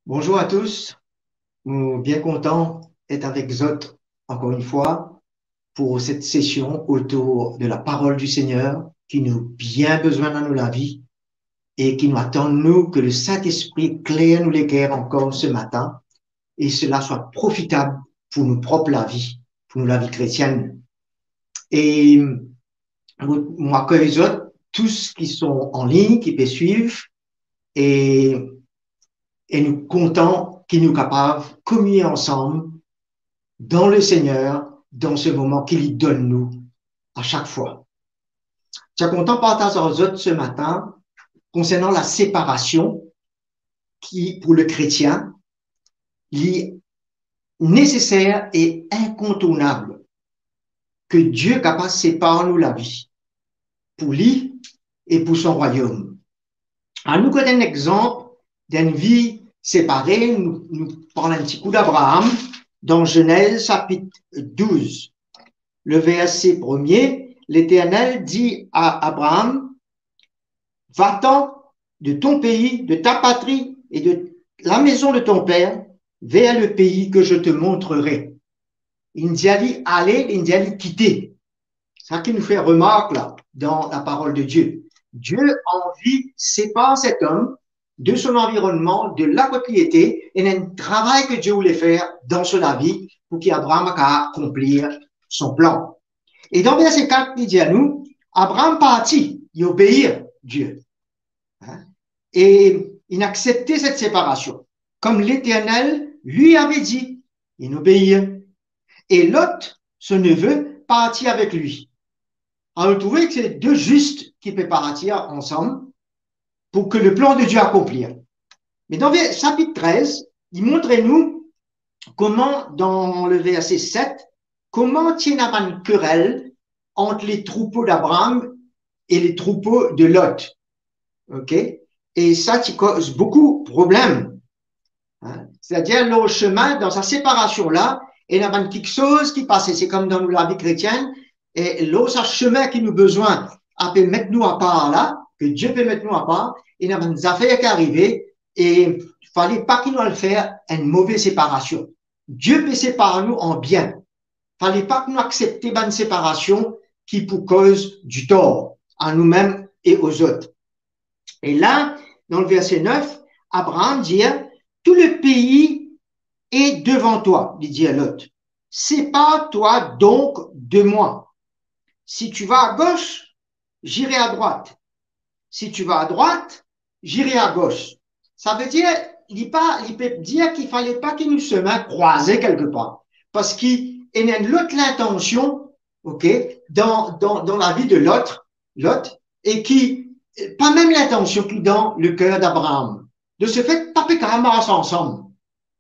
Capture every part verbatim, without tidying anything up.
Bonjour à tous. Nou bien kontan et avek zot ankor enn fwa pour cette session autour de la parole du Seigneur ki nou bien bezwin dan nou lavi e ki nou atann nou ke le Saint-Esprit kler nou leker ankor ce matin et cela soit profitable pour nou prop lavi, pour nou lavi kretienn. E mo, mo akey zot tous ki son an lign, ki pe swiv, e, e nou kontan ki nou kapav kominie ansam dan le Seigneur, dan se moman ki li donn nou a sak fwa. Ti a kontan partaz ar zot ce matin konsernan la separasion ki, pour le kretien, li neseser e inkontournab ke Die kapav separ nou lavi pour li e pour son rwayom. Anou get enn exanp d'enn vi separe, nou, nou pran enn ti kou d'Abraham dan Zenez sapit douz. Le verse premie, Leternel dir a Abraham, va-t'en de ton pays, de ta patrie et de la maison de ton père vers le pays que je te montrerai. Li dir li ale, li dir li kite. Sa ki nou fer remark la dan la parol de Die. Die anvi separ set om de son anvironnman, de la kot li ete, e ena enn travay ke Die voule fer dan so lavi pour ki Abraham kapav akonplir son plan. E dan verse kat, li dir nou, Abraham parti, li obeir Die. Hein? E li aksepte set separasion, comme l'Éternel lui avait dit, li obeir. Et Lot, son neveu, partit avec lui. Alor, trouve ki se de zis ki pe partir ansam pour que le plan de Dieu akonplir. Me dan ver-, sapit trez, li montre nou kouma, dan le verse set, kouma ti ena bann kerel ant le troupeau d'Abraham e le troupeau de Lot. Ok? E sa ti koz boukou problem. Hein? Setadir, lor semin, dan sa separasion la, ena bann kiksoz ki pase. Se kom dan nou lavi kretienn, e lor sa semin ki nou bezwin, a pe met nou apar la, ke Die pe met nou apar, ena bann zafer ki arive, e fale pa ki nou al fer enn move separasion. Die pe separ nou an bien. Fale pa ki nou aksepte bann separasion ki pou koz ditor a noumem e ozot. E la, dan le verse nef, Abraham dir, tout le pays est devant toi, li dir Lot. Sépare-toi donc de moi. Si tu vas à gauche, j'irai à droite. Si tu vas à droite, j'irai à gauche. Sa ve dir, li pa, li pe dir ki fale pa ki nou semin krwaze kelkepar. Parski ena enn lot lintansion, ok, dan, dan, dan lavi de Lot, Lot, e ki, pa mem lintansion ki dan leker d'Abraham. De ce fait, pa pe kapav mars ansam.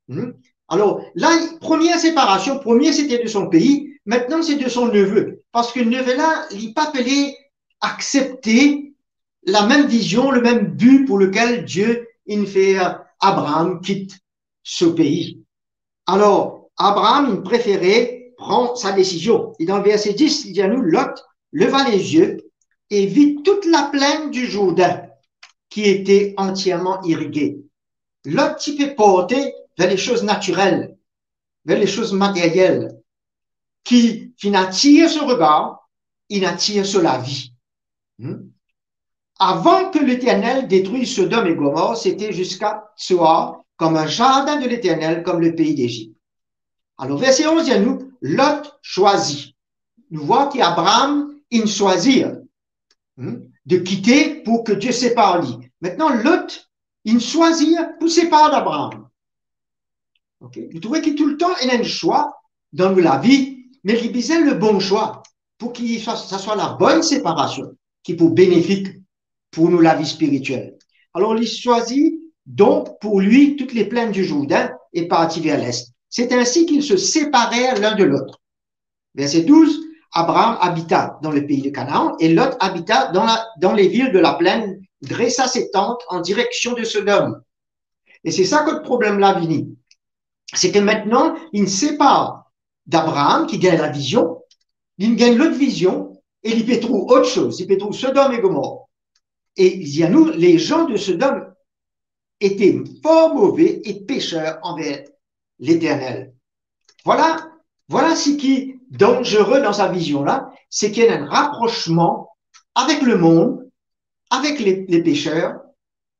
Hmm? Alor, la, premie separasion, premie sete de son pei, aster se de son neve. Parski neve la, li pa pe le aksepte lamem vizion, lemem bi pour lekel Die inn fer Abraham kit so pei. Alor, Abraham inn prefere pran sa desizion. E dan verse dis, li dir nou, Lot leva lezie e vi tout la plaine du Jourdain, qui était entièrement irriguée. Lot ti pe porte ver lesoz natirel, ver lesoz materyel, ki finn atir so regar, inn atir so lavi. Hmm? Avant que l'Éternel détruise Sodome et Gomorrhe, c'était jusqu'à Tsoar comme un jardin de l'Éternel, comme le pays d'Égypte. Alor, verse onz dir nou, Lot swazir. Nou vwar ki Abraham inn swazir, hmm, de kite pour ke Die separ li. Aster, Lot inn swazir pou separ d'Abraham. Ok? Ou trouve ki toultan ena enn swa dan nou lavi, me li bizin le bon swa pour ki sa, sa swa labonn separasion ki pou benefik pour nou lavi spiritiel. Alor, li swazir donc pour lui toutes les plaines du Jourdain et partit vers l'est. C'est ainsi qu'ils se séparèrent l'un de l'autre. Verset douze, Abraham habita dans le pays de Canaan et Lot habita dans la, dans les villes de la plaine, dressa ses tentes en direction de Sodome. E se sa kot problem la vini. Se ki aster, li separ d'Abraham ki gagn lavizion, li gagn lot vizion, e li pe trouv ot soz, li pe trouv Sodom e Gomor. E li dir nou, les gens de Sodome était fort mauvais et pécheur envers l'Éternel. Voilà, voilà ce qui est dangereux dans sa vision-là, c'est qu'il y a un rapprochement avec le monde, avec les, les pécheurs,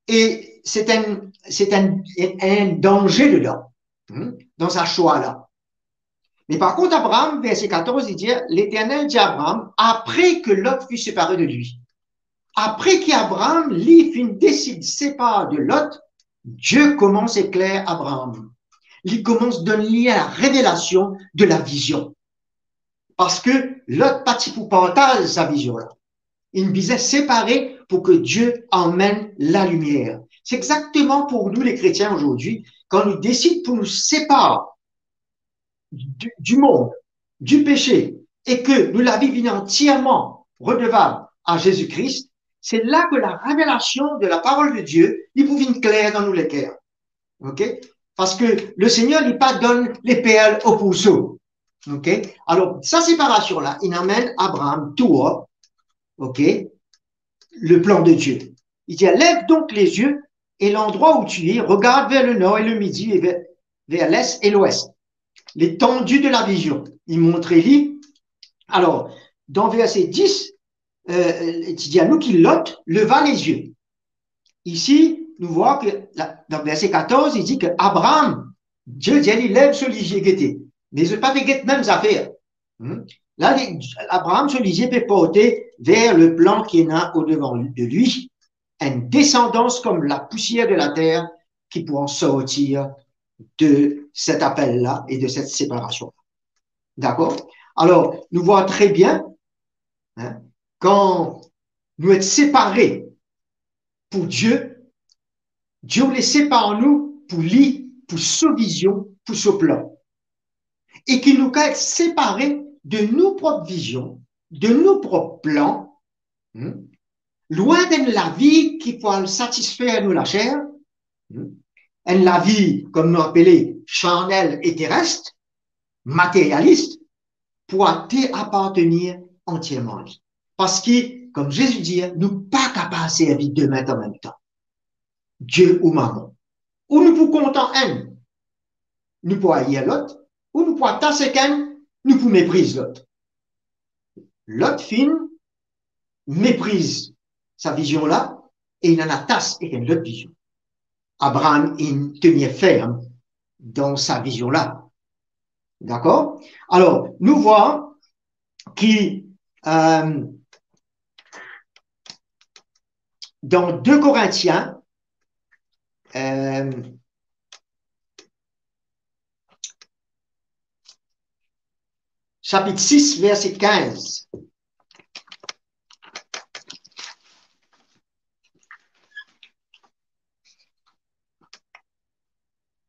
et c'est un, c'est un, un danger dedans, hein, dans sa choix-là. Mais par contre, Abraham, verset quatorze, il dit, l'Éternel dit à Abraham, après que Lot fut séparé de lui, après qu'Abraham, li, finn desid separ de Lot, Dieu commence éclaire Abraham. Li koumans donn li la révélation de la vision. Parski Lot pa ti pou partaz sa vizion la. Li bizin separe pou ki Die amenn lalimier. Se exakteman pou nou, le kretien, azordi, kan nou desid pou nou separ di, di mond, di pese, e ki nou lavi vinn antierman redevab a Zezi Kris, se la ki la revelasion de la parol de Die, li pou vinn kler dan nou leker. Ok? Parski le Segner, li pa donn le perl o pourso. Ok? Alor, sa separasion la, inn amenn Abraham tour, ok, le plan de Die. Il dit, lève donc les yeux et l'endroit où tu es, regarde vers le nord et le midi et vers, vers l'est et l'ouest. L'étendue de la vision. Li montre li. Alor, dan verse dis, euh, ti dir anou ki Lot leva lezie. Isi, nou vwar ki la, dan verse katorz, li dir ki Abraham, Die dir li, lev so lizie, gete. Me zot pa pe get mem zafer. Hmm? La, li, Abraham so lizie pe porte ver le plan ki ena odevan de li, enn desandans kom lapousier de later ki pou sorti de set apel la e de set separasion. Dakor? Alor, nou vwar tre bien, hein, kan nou et separe pou Die, Die oule separ nou pou li, pou so vizion, pou so plan. E ki nou kav et separe de nou prop vizion, de nou prop plan, hmm, lwin d'enn lavi ki pou al satisfer nou laser, hmm, enn lavi, kom nou apele, charnel e teres, materialis, pou al apartenir antierman li. Parski, kom Zezi dir, nou pa kapav servi de met an mem tan. Die ou mamon. Ou nou pou kontan enn, nou pou air lot, ou nou pou atas ek enn, nou pou mepriz lot. Lot finn mepriz sa vizion la e inn al atas ek enn lot vizion. Abraham inn tenir ferm dan sa vizion la. Dakor? Alor, nou vwar ki, euh, dan de Korintien, euh, sapit sis, verse kinz.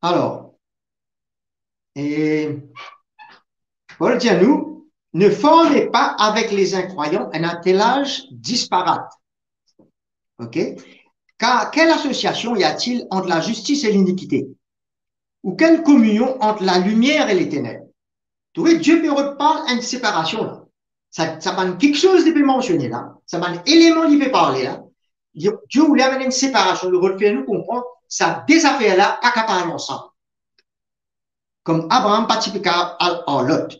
Alor, e, Pol dir anou, ne formez pas avec les incroyants un attelage disparate. Ok? Car quelle association y a-t-il entre la justice et l'iniquité? Ou quelle communion entre la lumière et les ténèbres? Trouve, Die pe reparl enn separasion la. Sa, sa bann kiksoz li pe mansione la, sa bann eleman li pe parle la, Die, Die oule amenn enn separasion, li oule fer nou konpran, sa de zafer la pa kapav al ansam. Kom Abraham pa ti pe kapav al ar Lot.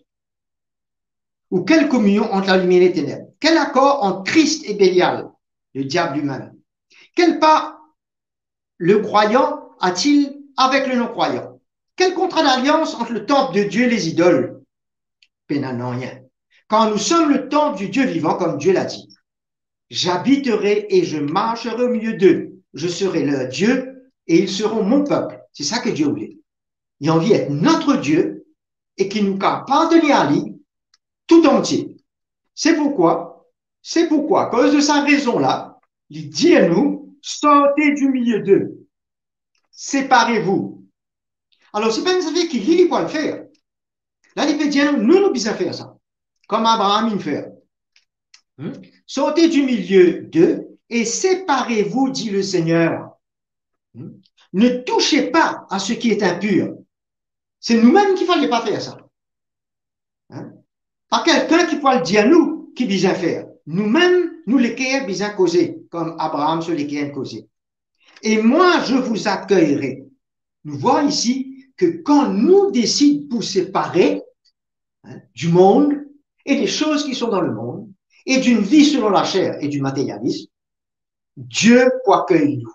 Ou quelle communion entre la lumière et les ténèbres? Quel accord entre Christ et Bélial, le diable lui-même? Quelle part le croyant a-t-il avec le non-croyant? Quel contrat d'alliance entre le temple de Dieu et les idoles? Pena nanye. Car nous sommes le temple du Dieu vivant, comme Dieu l'a dit. J'habiterai et je marcherai au milieu d'eux. Je serai leur Dieu et ils seront mon peuple. Se sa ki Die oule. Li anvi et notre Die e ki nou kapav vinn a li tou antie. Se poukwa, se poukwa, akoz de sa rezon la, li dir nou, sortez du milieu d'eux. Séparez-vous. Alor, se pa enn zafer ki li, li pou al fer. La, li pe dir nou, nou, nou bizin fer sa. Kom Abraham inn fer. Hmm? Sortez du milieu d'eux et séparez-vous, dit le Seigneur. Hmm? Ne touchez pas à ce qui est impur. Se nou mem ki fale pa fer sa. Hein? Pa kelkenn ki pou al dir nou ki bizin fer. Nou mem, nou leker bizin koze, kom Abraham so leker inn koze. et moi je vous accueillerai. Nou vwar isi ke kan nou desid pou separe, hein, du monde et des choses qui sont dans le monde, et d'une vie selon la chair et du matérialisme, Dieu pou akey nou.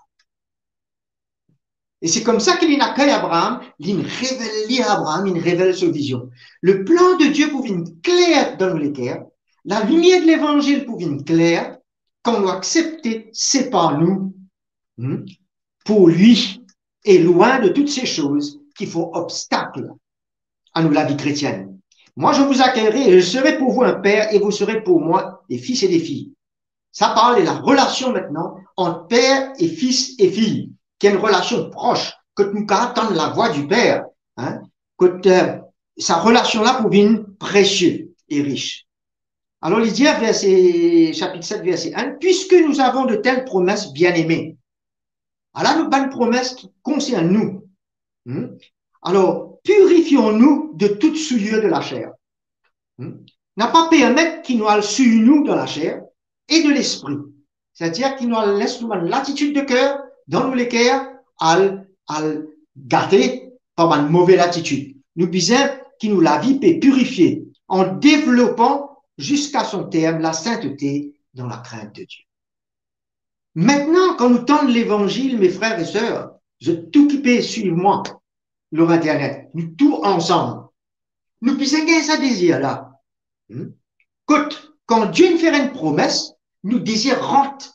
E se koumsa ki linn akey Abraham, linn revel li Abraham, linn revel so vizion. Le plan de Dieu pou vinn kler dan nou leker, lalimier de levanzil pou vinn kler, kan nou aksepte separ nou, hmm, pour lui et loin de toutes ces choses qui font obstacle à nou lavi kretienn. Moi, je vous accueillerai et je serai pour vous un père et vous serez pour moi des fils et des filles. Sa parl de la relasion aster ant per e fis e fiy, ki enn relasion pros, kot nou kapav tann lavwa di Per, hein, kot, euh, sa relasion la pou vinn presie e ris. Alor, li dir, verse, sapit set, verse enn, puisque nous avons de telles promesses, bien-aimés. Ala nou bann promes ki konsern nou. Hmm? Alors, purifions-nous de toute souillure de la chair. Hmm? Napa permet ki nou al souy nou dan laser e dan lespri. Setadir ki nou al les nou bann latitid de ker, dan nou leker, al, al gate par bann move latitid. Nou bizin ki nou lavi pe pirifie, en développant jusqu'à son terme la sainteté dans la crainte de Dieu. Aster, kan nou tann levanzil, mes frères et sœurs, zot tou ki pe swiv mwa lor internet, nou tou ansam, nou bizin gagn sa dezir la. Hmm? Kot, kan Die inn fer enn promes, nou dezir rant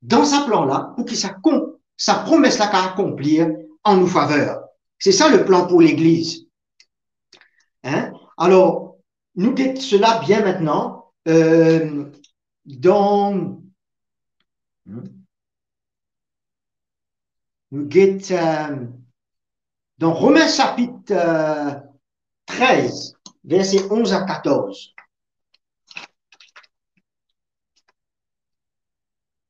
dan sa plan la, pou ki sa kon-, sa promes la kapav akonplir an nou faver. Se sa le plan pou legliz. Hein? Alor, nou get sela bien aster, euh, dan, nou get, euh, dan Romin sapit, euh, trez, verse onz a katorz.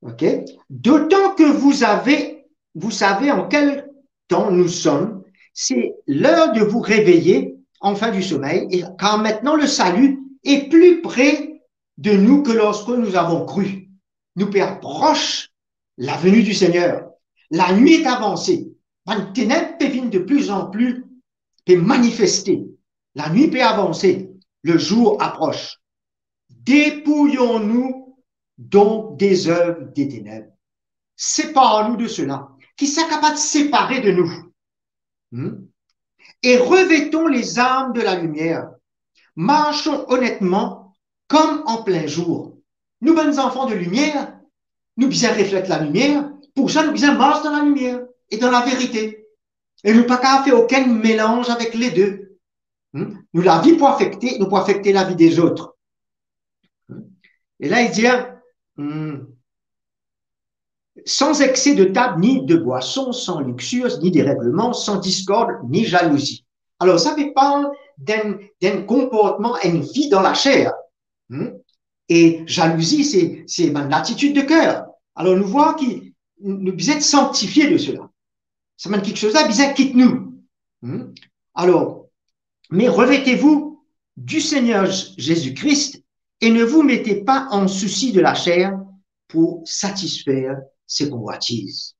Ok? D'autant que vous avez, vous savez en quel temps nous sommes, c'est l'heure de vous réveiller enfin du sommeil, et, car maintenant le salut est plus près de nous que lorsque nous avons cru. Nou pe apros laveni di Segner. Lanwit avanse. Bann teneb pe vinn de plus en plus, pe manifeste. Lanwit pe avanse. Le jour approche. Dépouillons-nous donc des œuvres des ténèbres. Sépare-nous de cela. Ki sa kapav separe de nou? Hmm? Et revêtons les armes de la lumière. Marchons honnêtement comme en plein jour. Nou bann zanfan de limier, nou bizin reflet lalimier, pou sa nou bizin mars dan lalimier e dan laverite. E nou pa kapav fer okenn melanz avek le de. Hmm? Nou lavi pou afekte, nou pou afekte lavi dezot. Hmm? E la, li dir, hmm, sans excès de table, ni de boisson, sans luxure, ni dérèglement, sans discorde, ni jalousie. Alor, sa pe parl d'enn, d'enn konportman, enn vi dan laser. Hmm? E jalouzi, se, se bann latitid de ker. Alor, nou vwar ki nou bizin sanktifie de sela. Sa bann kiksoz la bizin kit nou. Hmm? Alors, mais revêtez-vous du Seigneur J-, Jésus-Christ et ne vous mettez pas en souci de la chair pour satisfaire ses convoitises.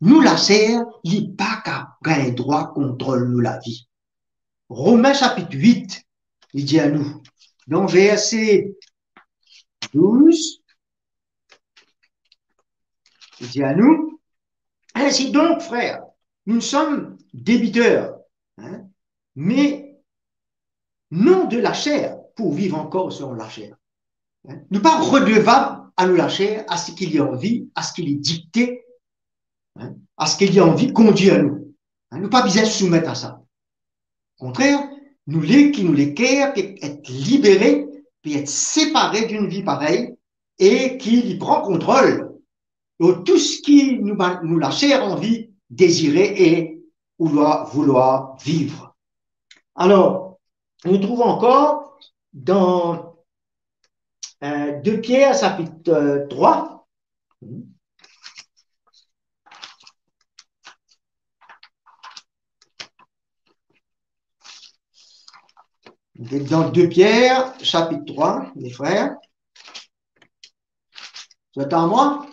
Nou laser, li pa kapav gagn drwa kontrol nou lavi. Romin sapit wit, li dir nou, dan verse douz, li dir nou, ainsi donc, frères, nous ne sommes débiteurs, hein, mais non de la chair, pour vivre encore selon la chair. Hein? Nou pa redevab a nou laser, a seki li anvi, a seki li dikte, hein, a seki li anvi kondir nou. Hein? Nou pa bizin soumet a sa. Kontrer, nou le ki nou leker pe et libere, pe et separe d'enn vi parey, e ki li pran kontrol lor tou seki nou ba-, nou laser anvi dezire e vouloir, vouloir vivre. Alors, nou trouv ankor dan, euh, de Pier sapit, euh, trwa. Dan de Pier sapit trwa, mes frères. Zot tann mwa?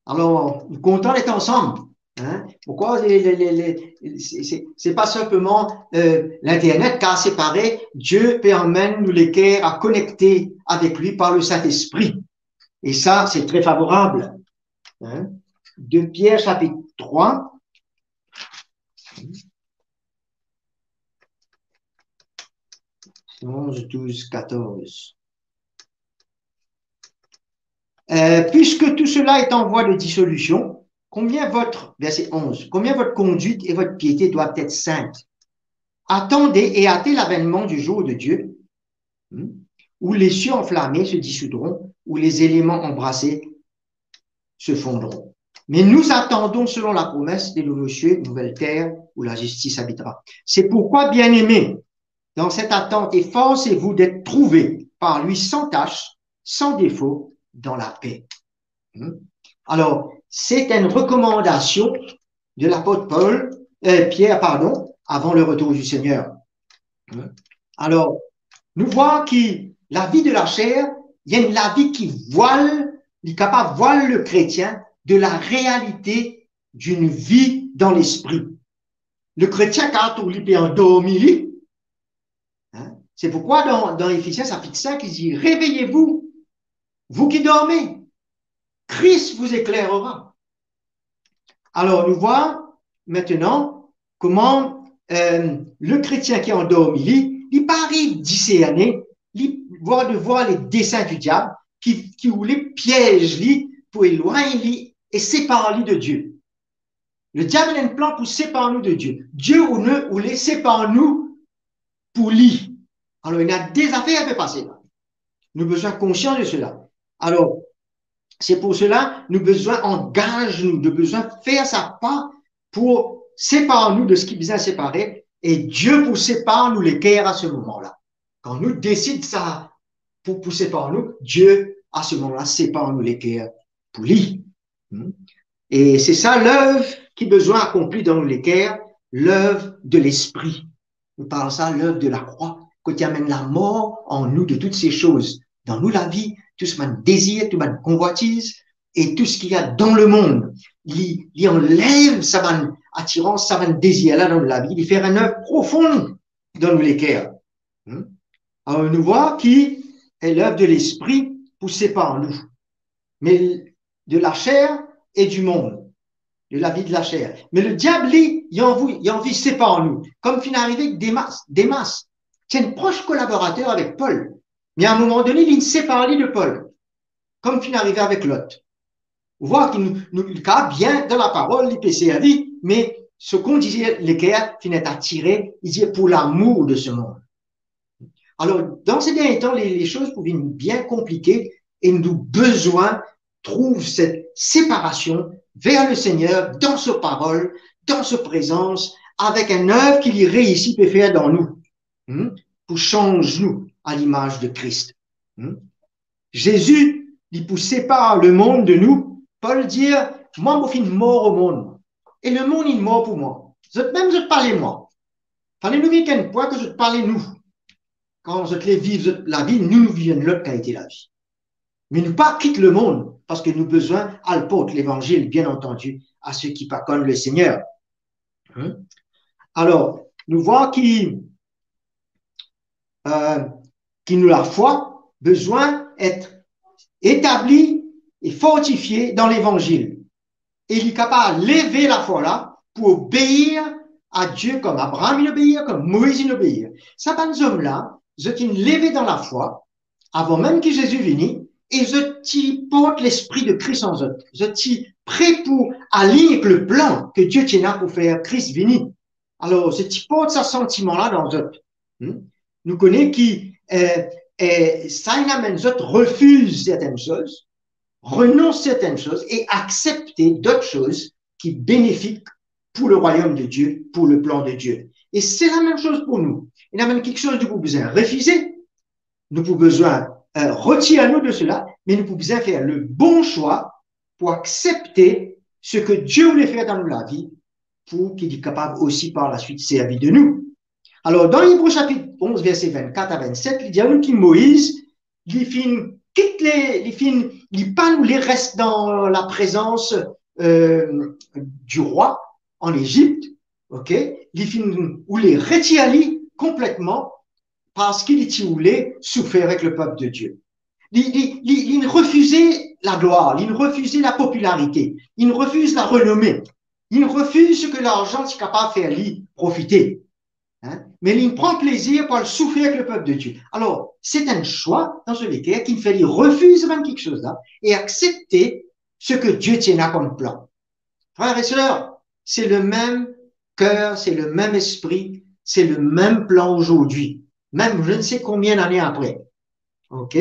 Alor, nou kontan d'être ansanm. Hein? Pourquoi les, les, les, les, c'est, c'est, c'est pas simplement, euh, l'Internet qui a séparé, Dieu peut amener nous les cœurs à connecter avec lui par le Saint-Esprit. Et ça, c'est très favorable. Hein? Deux Pierre chapitre trois, onze, douze, quatorze. Euh, puisque tout cela est en voie de dissolution, combien votre, verset onze, combien votre conduite et votre piété doivent être saintes. Attendez et hâtez l'avènement du jour de Dieu, hmm, où les cieux enflammés se dissoudront, où les éléments embrasés se fondront. Mais nous attendons selon la promesse des nouveaux cieux, nouvelle terre, où la justice habitera. C'est pourquoi, bien-aimés, dans cette attente, efforcez-vous d'être trouvés par lui sans tache, sans défaut, dans la paix. Hmm? Alors, c'est une recommandation de l'apôtre Paul, euh, Pierre, pardon, avant le retour du Seigneur. Hmm? Alors, nous voyons que la vie de la chair, il y a une, la vie qui voile, li kapav vwal le chrétien de la réalité d'une vie dans l'esprit. Le chrétien, kan li pe andormi li, hein, c'est pourquoi dans, dans Éphésiens chapitre cinq, il dit, réveillez-vous, vous qui dormez, Christ vous éclairera. Alors, nous voyons maintenant comment, euh, le chrétien ki andormi li, li pa ariv diserne, li, voir, de voir les desseins du diable ki, ki oule piez li pou elwagn li e separ li de Dieu. Le diable a un plan pour séparer nous de Dieu. Dieu ou ne, ou les sépare nous pour lui. Alors, il y a des affaires à passer là. Nous avons besoin conscience de cela. Alors, c'est pour cela, nous avons besoin engager nous, nous avons besoin faire sa part pour séparer nous de ce qui nous a séparés. Et Dieu pour séparer nous les cœurs à ce moment-là. Quand nous décidons ça pour, pour séparer nous, Dieu, à ce moment-là, sépare nous les cœurs pour lui. Hmm? E se sa lev ki bizin akonpli dan nou leker, lev de Lespri. Nou parl sa lev de lakrwa, kot li amenn lamor an nou de tout se soz dan nou lavi, tou sa bann dezir, tou bann konvwatiz, e tou seki ena dan lemond. Li, li anlev sa bann atirans, sa bann dezir la dan nou lavi, li fer enn lev profon dan nou leker. Hmm? Alor, nou vwar ki lev de Lespri pou separ nou. Me de lacher e di mond, de lavi de lacher. Me lediab, li, li anvi, li anvi separ nou. Kom finn arive avek Demas, Demas, ti enn pros kolaborater avek Pol. Me a enn moman done, li finn separ li de Pol. Kom finn arive avek Lot. Ou vwar ki nou, nou, li kapav bien dan laparol, li pe servi, me so kondizir leker finn et atire, li dir, pour l'amour de ce monde. Alors, dans ces derniers temps, les, les choses pou vinn bien konplike e nou bizin trouv set separasion ver le Seigneur, dan so parol, dan so prezans, avek enn lev ki li reisi pe fer dan nou, hmm, pou sanz nou a limaz de Kris. Hmm? Zezi, li pou separ lemond de nou. Pol dir, mwa, mo finn mor o mond, e lemond inn mor pou mwa. Zot mem, zot pa le mwa. Fale nou vinn enn pwin ke zot pa le nou. Kan zot le viv zot lavi, nou, nou viv enn lot kalite lavi. Me nou pa kit lemond, parski nou bizin al port levanzil, bien antandi, a seki pa konn Lesegner. Hmm? Alor, nou vwar ki, euh, ki nou lafwa bizin et etabli e fortifie dan levanzil. E li kapav leve lafwa la pou obeir a Die, kom Abraam inn obeir, kom Moiz inn obeir. Sa bann zom la, zot inn leve dan lafwa, avan mem ki Zezi vini, e zot ti port Lespri de Kris an zot. Zot ti pre pou align ek leplan ke Die ti ena pou fer Kris vini. Alor, zot ti port sa santiman la dan zot. Hmm? Nou kone ki, eh, eh, sa inn amenn zot refiz sertenn soz, renons sertenn soz e aksepte dot soz ki benefik pou lerwayom de Die, pou leplan de Die. E se lamem soz pou nou. Ena bann kiksoz nou pou bizin refize, nou pou bizin, eh, retir nou de sela, me nou pou bizin fer lebon swa pou aksepte seki Die oule fer dan nou lavi, pou ki li kapav osi par laswit servi de nou. Alor, dan Ebre sapit onz, verse vennkat a vennset, li dir nou ki Moiz, li finn kit le, li finn, li pa oule res dan laprezans, euh, du roi an Ezipt, ok? Li finn oule retir li konpletman parski li ti oule soufer avek lepep de Die. Li, li, li, li refize laglwar, li refize lapopilarite, li refiz larenome, li refiz seki larzan ti kapav fer li profite. Hein? Me li pran plezir pou al soufer avek lepep de Die. Alor, se enn swa dan so leker ki fer li refiz bann kiksoz la e aksepte seki Die ti ena kom plan. Frer e ser, se lemem ker, se lemem lespri, se lemem plan azordi, mem je ne sais combien d'années après. Ok?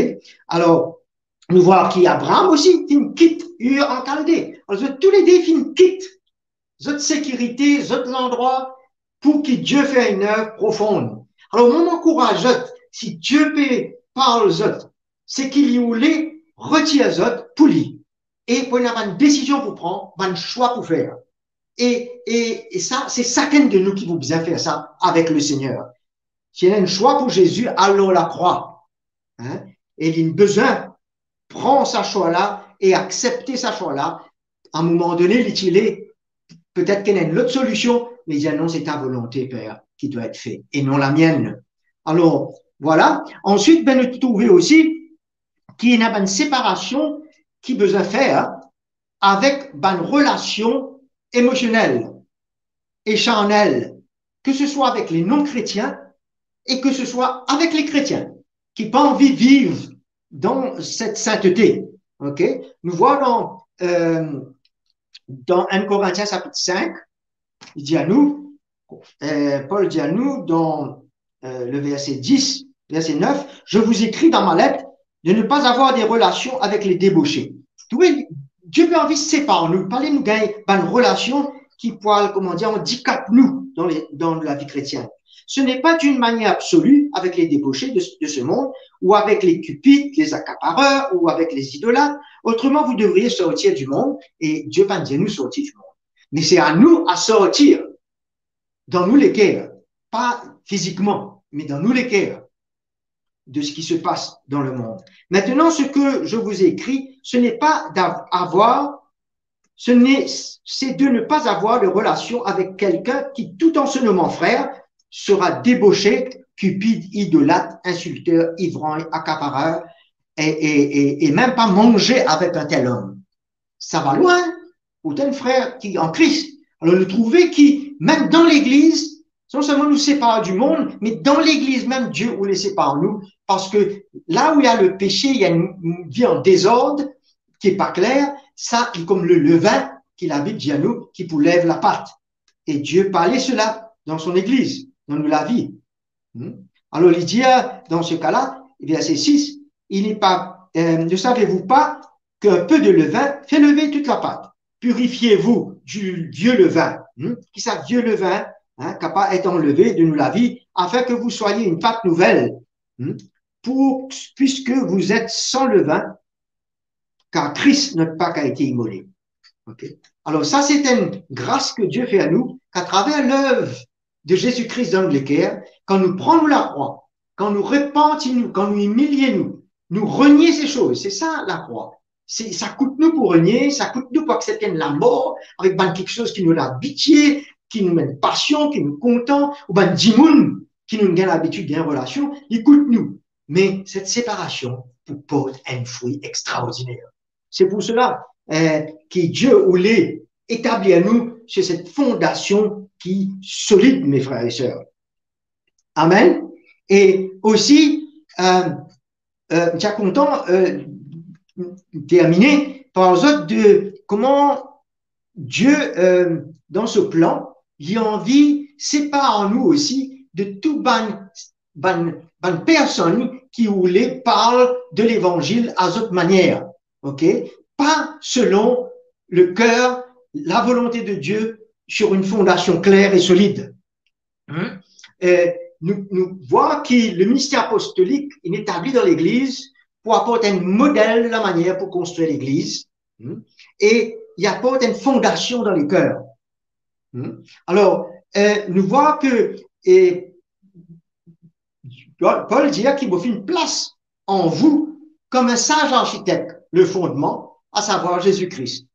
Alor, nou vwar ki Abraham osi finn kit Ur an Kalde. Alor, zot toulede finn kit zot sekirite, zot landrwa, pou ki Die fer enn oev profonn. Alor, mwa, mo ankouraz zot, si Die pe parl zot, seki li oule retir zot pou li. E pou ena bann desizion pou pran, bann swa pou fer. E, e, e sa, se sakenn de nou ki pou bizin fer sa avek Lesegner. Si ena enn swa pou Zezi, al lor lakrwa. Hein? E li bizin pran sa swa la e aksepte sa swa la. A moman done, li ti le, petet ki ena enn lot solision, me li dir, "Non, se ta volonte, Per, ki dwa et fe, e non lamienn." Alor, vwala. Answit, be, nou trouve osi ki ena bann separasion ki bizin fer avek bann relasion emosionel e charnel, ke se swa avek le non-kretien e ke se swa avek le kretien ki pa anvi viv dan set sintete. Ok? Nou vwar dan, euh, dan enn Korintien sapit sink, li dir anou, euh, Pol dir anou dan, euh, le verset dix, verset neuf, "Je vous écris dans ma lettre de ne pas avoir des relations avec les débauchés." Trouve, Die pe anvi separ nou, pa le nou gagn bann relasion ki pou al, koman dir, andikap nou dan le, dan lavi kretienn. "Ce n'est pas d'une manière absolue avec les débauchés de, de ce monde, ou avec les cupides, les accapareurs, ou avec les idolâtres. Autrement, vous devriez sortir du monde." E Die pa'nn dir nou sorti di mond. Me se a nou a sortir dan nou leker, pa fizikman, me dan nou leker, de ce qui se passe dans le monde. Maintenant, ce que je vous écris, ce n'est pas d'avoir, ce n'est, c'est de ne pas avoir de relation avec quelqu'un qui, tout en se nommant frère, sera débauché, cupide, idolâtre, insulteur, ivrogne, accapareur, et, et, et, et même pas manger avec un tel homme. Sa va lwin, ou enn frer ki an Kris. Alor, nou trouve ki mem dan legliz, non selman nou separ di mond, me dan legliz mem, Die oule separ nou, parski la ousa ena lepese, ena enn, enn vi an dezord, ki pa kler, sa li kom le levin ki Labib dir nou ki pou lev lapat. E Die pa le sela dan so legliz, dan nou lavi. Hmm? Alor, li dir, dan se ka la, verset six, il n'est pas, euh, ne savez-vous pas qu'un peu de levain fait lever toute la pâte ? Purifiez-vous du vieux levain. Hmm? Ki sa vie levin, hein, kapav et anleve de nou lavi, afin que vous soyez une pâte nouvelle. Hmm? Pour, puisque vous êtes sans levain, car Christ, notre Pâque, a été immolé. Ok. Alor, sa se enn gras ki Die fer a nou, ki atraver lev de Zezi Kris dan nou leker, kan nou pran nou lakrwa, kan nou repanti nou, kan nou imilie nou, nou renie se soz, se sa lakrwa. Se, sa kout nou pou renie, sa kout nou pou aksepte enn lamor avek bann kiksoz ki nou abitie, ki nou enn pasion, ki nou kontan, ou bann dimoun ki nou gagn labitid gagn relasion, li kout nou. Me set separasion pou port enn fri extraordiner. Se pou sela, eh, ki Die oule etablir nou sur cette fondation qui solide, mes frères et sœurs. Amen. E osi, eh, eh, mo ti a kontan, eh, termine par zot de kouma Die, eh, dan so plan, li anvi separ nou osi de tou bann, bann, bann personn ki oule parl de levanzil a zot manier, ok? Pa selon le ker, la volonte de Die, sur une fondation claire et solide. Hmm? Eh, nou, nou vwar ki le minister apostolik, li etabli dan legliz pou aport enn model de la manier pou konstrir legliz. Hmm? E li aport enn fondasion dan leker. Hmm? Alor, eh, nou vwar ki, eh, Pol, Pol dir ki mo finn plas an vou kom enn saz arsitek, le fondement, à savoir Jésus-Christ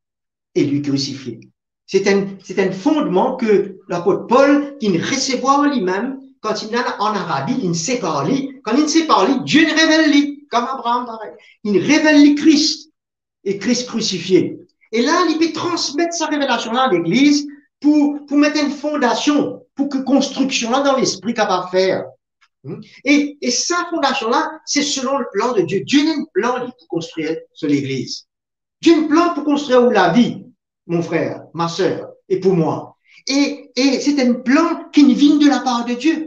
et lui crucifié. Se enn, se enn fondman ki lapot Pol, ki'nn resevwar limem, kan li'nn al an Arabi, li'nn separ li. Kan li'nn separ li, Die inn revel li, kom Abraham parey. Li'nn revel li Kris, e Kris krisifie. E la, li pe transmet sa revelasion la a legliz pou, pou met enn fondasion, pou ki konstriksion la dan lespri kapav fer. Hmm? E, e sa fondasion la, se selon le plan de Dieu. Die ena enn plan, li, pou konstrir so legliz. Die ena enn plan pou konstrir ou lavi, mon frer, ma ser, e pou mwa. E, e se enn plan ki vinn de lapar de Die.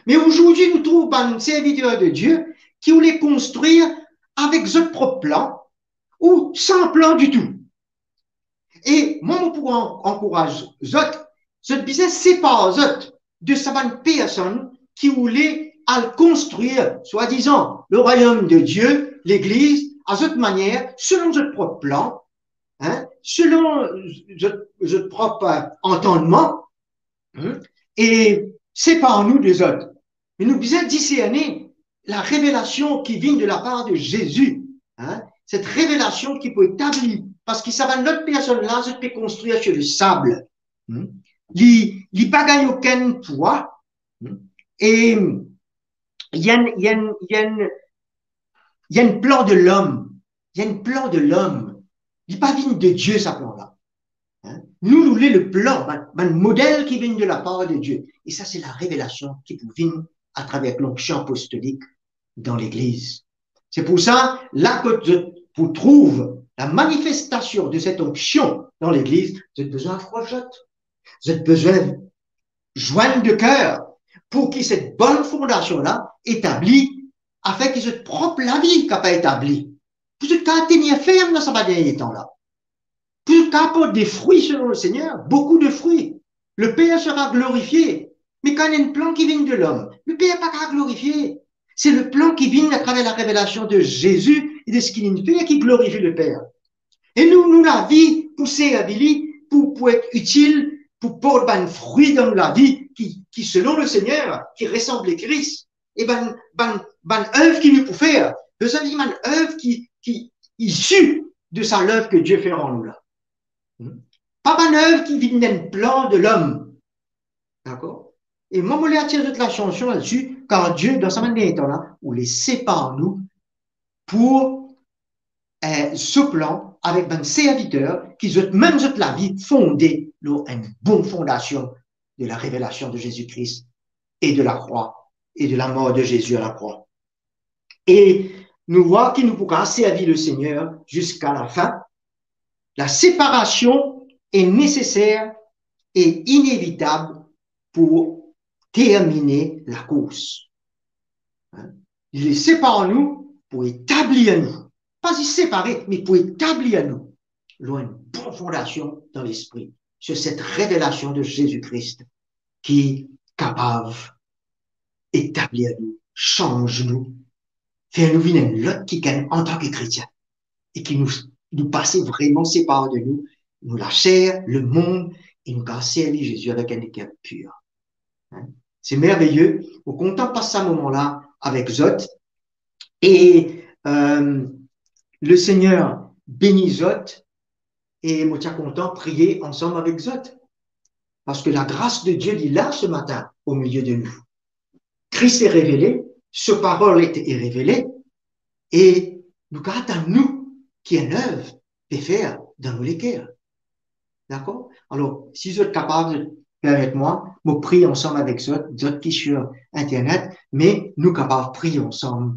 Me azordi, nou trouv bann serviter de Die ki oule konstrir avek zot prop plan ou san plan ditou. E mwa, mo pou an-, ankouraz zot, zot bizin separ zot de sa bann personn ki oule al konstrir, swadizan, le royaume de Dieu, legliz, a zot manier, selon zot prop plan, hein, selon zot, zot prop, euh, antannman, hein, e separ nou de zot. Me nou bizin diserne la revelasion ki vinn de lapar de Zezi, hein, set revelasion ki pou etabli, parski sa bann lot personn la, zot pe konstrir sur le sable. Hmm? Li, li pa gagn okenn pwa. Hmm? E li enn, li enn, li enn, li enn plan de lom, li enn plan de lom. Li pa vinn de Die, sa plan la. Hein? Nou, nou le, le plan, bann, bann model ki vinn de lapar de Die. E sa, se la revelasion ki pou vinn atraver lonksion apostolik dan legliz. Se pou sa, la kot zot pou trouv la manifestasion de set onksion dan legliz, zot bizin apros zot. Zot bizin zwenn de ker pou ki set bonn fondasion la etabli, afin ki zot prop lavi kapav etabli. Pou zot kapav tenir ferm dan sa dernie tan la. Pou zot kapav port de fri selon le Seigneur, boukou de fri. Le Per sera glorifie. Me kan enn plan ki vinn de lom, le Per pa kapav glorifie. Se le plan ki vinn atraver la revelasion de Zezi e de seki li'nn fer ki glorifie le Per. E nou, nou lavi pou servi li, pou, pou et itil, pou port bann fri dan nou lavi ki, ki selon le Seigneur, ki resanble Kris. E bann, bann, bann ev ki nou pou fer, bizin vinn bann ev ki, ki isi de sa lev ki Die fer an nou la. Hmm? Pa bann ev ki vinn enn plan de lom. Dakor? E mwa, mo le atir zot latansion ladsi, kar Die, dan sa bann dernie tan la, oule separ nou pou, eh, so plan avek bann serviter ki zot mem zot lavi fonde lor enn bon fondasion de la revelasion de Zezi Kris e de la krwa, e de lamor de Zezi a lakrwa. E nou vwar ki nou pou kapav servi le Seigneur ziska lafin. La separasion est nécessaire et inévitable pour terminer la course. Hein? Li separ nou pou etablir nou. Pa zis separe, me pou etablir nou lor enn bon fondasion dan lespri, sur cette révélation de Jésus-Christ ki kapav etablir nou, sanz nou, fer nou vinn enn lot kikenn antan ki kretien, e ki nou, nou pase vreman separ de nou, nou laser, lemond, e nou kapav servi Zezi avek enn leker pir. Hein? Se merveye, mo kontan pas sa moman la avek zot, e, euh, le Seigneur beni zot, e mo ti a kontan priye ansam avek zot, parski lagras de Die, li la se matin o milie de nou. Kris est révélé, so parol est, est révélée, e nou kapav tann nou ki enn ev pe fer dan nou leker. Dakor? Alor, si zot kapav, zot permet mwa, mo priye ansam avek zot, zot ki sur internet, me nou kapav priye ansam,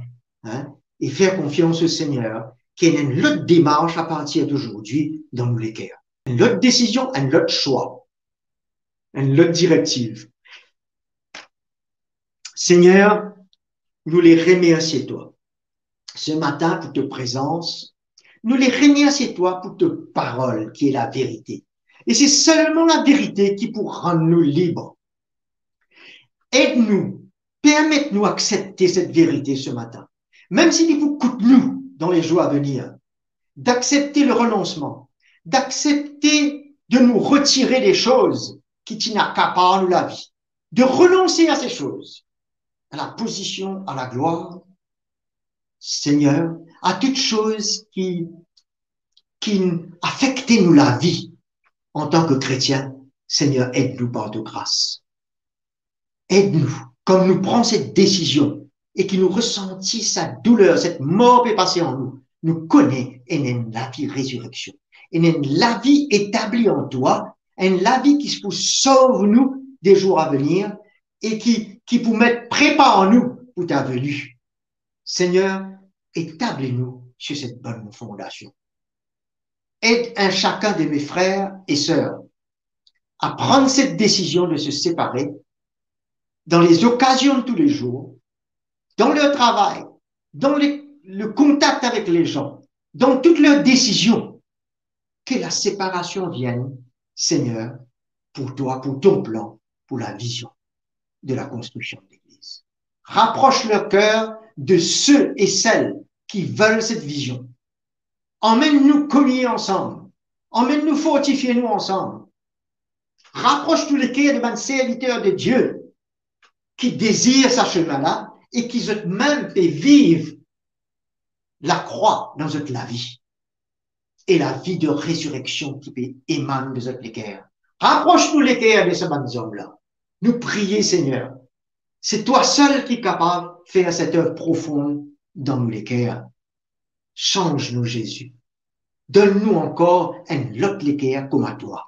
hein, e fer konfians o Segner, ki ena enn lot demars apartir d'aujourd'hui dan nou leker. Enn lot desizion, enn lot swa, enn lot direktiv. Segner, nou le remersie twa se matin pou to prezans. Nou le remersie twa pou to parol ki e laverite. E se selman laverite ki pou rann nou lib. Ed nou, permet nou aksepte set verite se matin. Mem si li pou kout nou dan le zour a venir, d'aksepte le renoncement, d'aksepte de nou retire de soz ki ti inn akapar nou lavi, de renonse a se soz, a la pozision, a la glwar, Segner, a tou soz ki, ki afekte nou lavi antan ki kretien. Segner, ed nou par to gras. Ed nou, kan nou pran set desizion e ki nou resanti sa douler, set mor pe pase an nou, nou kone ena enn lavi rezireksion, ena enn lavi etabli an twa, enn lavi ki pou sov nou de zour avenir e ki, ki pou met pre par nou pou ta veni. Segner, etabli nou sur set bonn fondasion. Ed enn sakenn de mes frères et sœurs à prendre cette décision de se séparer dans les occasions de tous les jours, dans leur travail, dans les, le contact avec les gens, dans toutes leurs décisions, que la séparation vienne, Seigneur, pour toi, pour ton plan, pour la vision de la construction de l'Église. Rapproche leur cœur de ceux et celles qui veulent cette vision. Amenn nou komie ansam. Amenn nou fortifie nou ansam. Rapros nou leker de bann serviter de Die ki dezir sa semin la e ki zot mem pe viv lakrwa dan zot lavi e lavi de rezireksion ki pe emann de zot leker. Rapros nou leker de sa bann zom la. Nou priye, Segner. Se twa sel ki kapav fer set ev profon dan nou leker. Sanz nou, Zezi. Donn nou ankor enn lot leker kouma twa.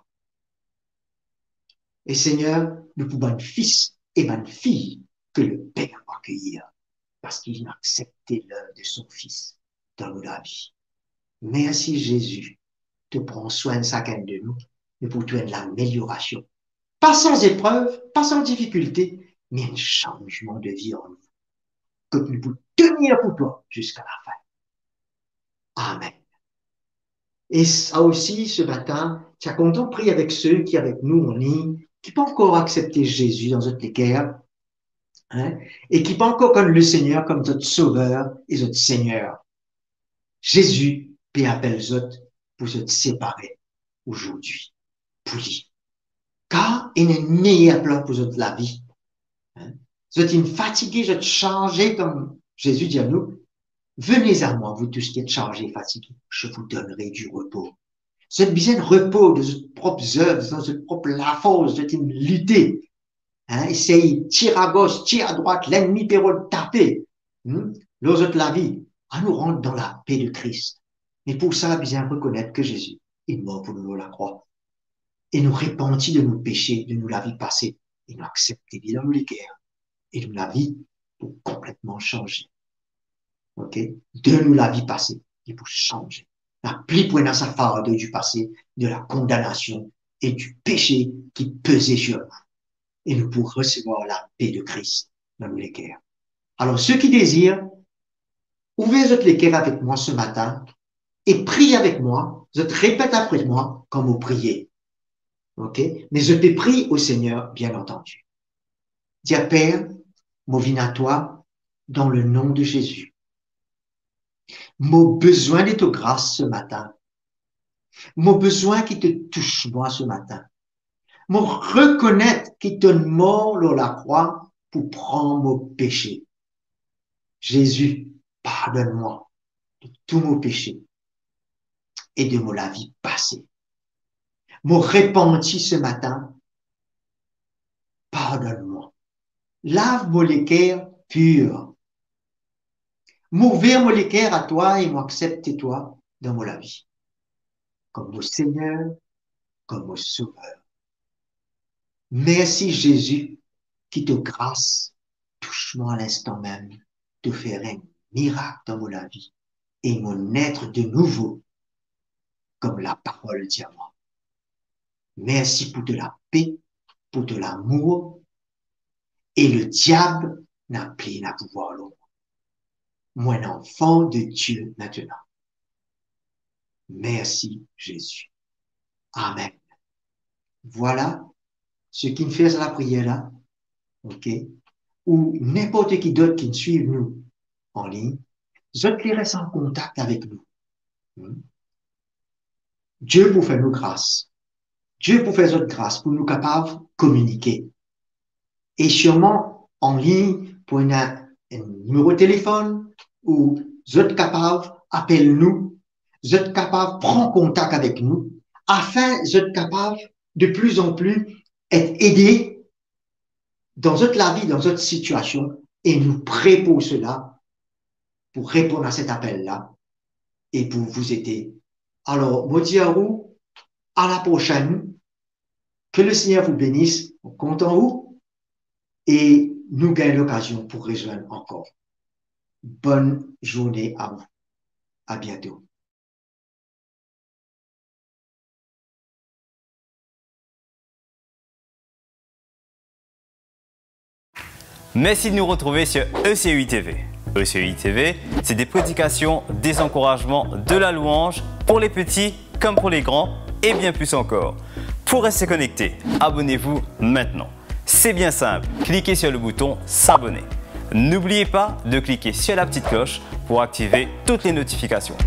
E Segner, nou pou bann fis e bann fiy ke Leper pou akeyir, parski li aksepte lev de son Fis dan nou lavi. Mersi, Zezi, to pran swin sakenn de nou, nou pou trouv enn lameliorasion. Pa san zeprev, pa san difikilte, me enn sanzman de vi an nou, kot nou pou tenir pou twa ziska lafin. Amen. E sa osi, se matin, ti a kontan priye avek seki avek nou an lign, ki pankor aksepte Zezi dan zot leker, hein, e ki pankor konn Lesegner kom zot Sover e zot Segner. Zezi pe apel zot pou zot separe azordi pou li. Kar ena enn meyer plan pou zot lavi. Hein? Zot inn fatige, zot sarze, kom Zezi dir nou, venez à moi, vous tous qui êtes chargés et fatigués, je vous donnerai du repos. Zot bizin repo de zot prop zev, dan zot prop lafors, zot inn lite. Hein, esey tir agos, tir adrwat, lennmi pe rod tape, hmm, lor zot lavi. Anou rant dan lape de Kris. Me pou sa, bizin rekonet ki Zezi inn mor pou nou lor lakrwa. E nou repanti de nou pese, de nou lavi pase, e nou aksepte li dan nou leker. E nou lavi pou konpletman sanze. Ok? De nou lavi pase, li pou sanze. Napa pli pou ena sa fardo di pase, de la kondanasion e di pese ki peze sir nou. E nou pou resevwar lape de Kris dan nou leker. Alor, seki dezir, ouver zot leker avek mwa se matin e priye avek mwa, zot repet apre mwa kan mo priye. Ok? Me zot pe priye o Segner, bien antandi. Dir, Per, mo vinn a twa dan le nom de Zezi. Mo bizin de to gras se matin. Mo bizin ki to tous mwa se matin. Mo rekonet ki to'nn mor lor lakrwa pou pran mo pese. Zezi, pardonn mwa de tou mo pese e de mo lavi pase. Mo repanti se matin, pardonn mwa. Lav mo leker pir. Mo ouver mo leker a twa e mo aksepte twa dan mo lavi kom mo Segner, kom mo Sover. Mersi Zezi ki to gras tous mwa linstan mem, to fer enn mirak dan mo lavi e mo net de nouvo, kom laparol dir mwa. Mersi pou to lape, pou to lamour, e lediab napa pli ena pouvwar lor mwa. Mo enn anfan de Die aster. Mersi Zezi. Amen. Vwala, seki inn fer sa lapriyer la, ok, ou ninport ki dot ki swiv nou an lign, zot le res an kontak avek nou. Hmm? Die pou fer nou gras. Die pou fer zot gras pou nou kapav kominike. E sirman an lign pou ena enn nimero telefonn ou zot kapav apel nou, zot kapav pran kontak avek nou, afin zot kapav de plus en plus et ede dan zot lavi, dan zot sitiasion, e nou pre pou sela, pou reponn a set apel la e pou vous aider. Alor, mo dir ou, à la prochaine, que le Seigneur vous bénisse, mo kontan ou, e nou gagn lokazion pou rezwenn ankor. Bonne journée à vous. À bientôt. Merci de nous retrouver sur E C U I T V. E C U I T V, c'est des prédications, des encouragements, de la louange pour les petits comme pour les grands et bien plus encore. Pour rester connecté, abonnez-vous maintenant. C'est bien simple, cliquez sur le bouton s'abonner. N'oubliez pas de cliquer sur la petite cloche pour activer toutes les notifications.